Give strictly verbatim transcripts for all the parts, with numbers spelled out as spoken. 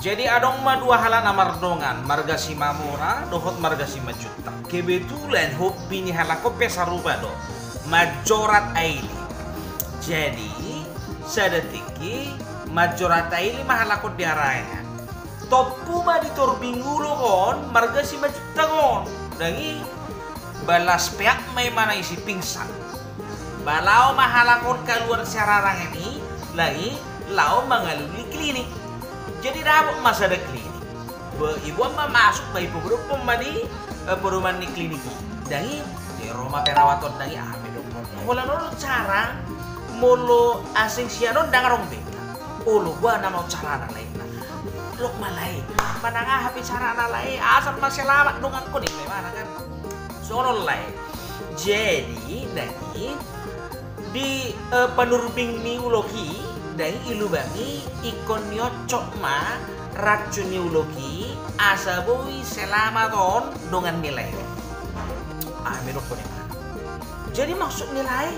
Jadi adong ma dua halak na mardongan, marga Simamora dohot marga Simanjuntak. Kebetulan hobi ni halak on pe sarupa do, manjorat aili. Jadi sada tingki manjorat aili ma halak on di ari on. Tompu ma di torbing ni ulok on marga Simanjuntak on. Ndang i, ba las peak ma imana isi pingsan. Ba laho ma halak on kaluar sian arangan i, ndang i, laho mangalului klinik. Jadi dapot ma sada klinik. Ba iboan ma masuk, ba ipodophon ma di, eh, podoman ni klinik i. Ndang i, di ro ma perawat on, ndang i, aha pe dohonon. Holan on do cara molo asing sian on ndang adong be. Olo, boha nama on carana lae. Loas ma lae, manang aha pe carana lae, asal ma selamat donganku, ninna imana kan. Songon on lae. Jadi ndang i, di, eh, panurbing ni ulok i, ndang i, i lubang i ingkon nioncop ma racun ni ulok i asa boi selamat on dongan ni lae. Aha pe dohonon imana. Jadi maksud ni lae,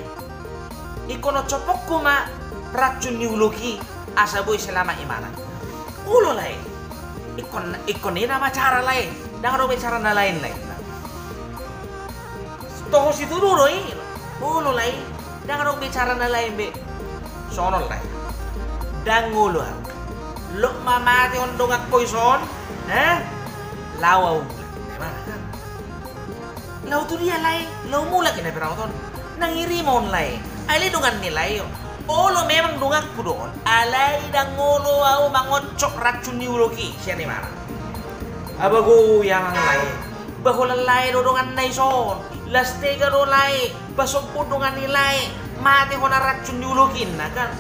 ingkon oncoponku ma racun ni ulok i asa boi selamat imana. Olo lae. Ingkon, ingkon i nama cara lae. Ndang adong be cara na lain lae. Toho situtu do i. Olo lae. Ndang adong be cara na lain be. Songon on lae. Ndang olo au. Loas ma mate on donganku ison. Eh? Laho au. Laho tu dia lae, laho mulak, ninna perawat on. Ndang i, rima on lae. Alai dongan ni lae on. Olo, memang donganku do on. Alai ndang olo au mangoncop racun ni ulok i, sian imana. Aba goi amang lae. Ba holan lae do donganna ison. Las tega do lae. Ba sombu dongan ni lae. Mate hona racun ni ulok i, ninna kan.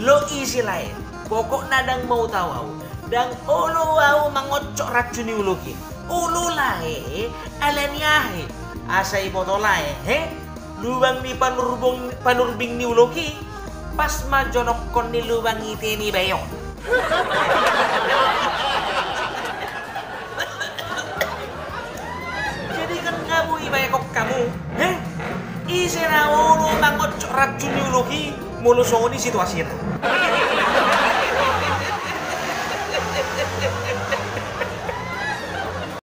Loas ise lae. Pokokna ndang mau tahu au. Ndang olo au mangoncop racun ni ulok i. Olo lae, alani aha? Asa iboto lae, he? Lubang ni panurbong-, panurbing ni ulok i, pas ma jonokkon ni lubang ite ni bae on. Jadi kan nga boi ibaen hamu, he? Ise na olo mangoncop racun ni ulok i, molo songon i situasina.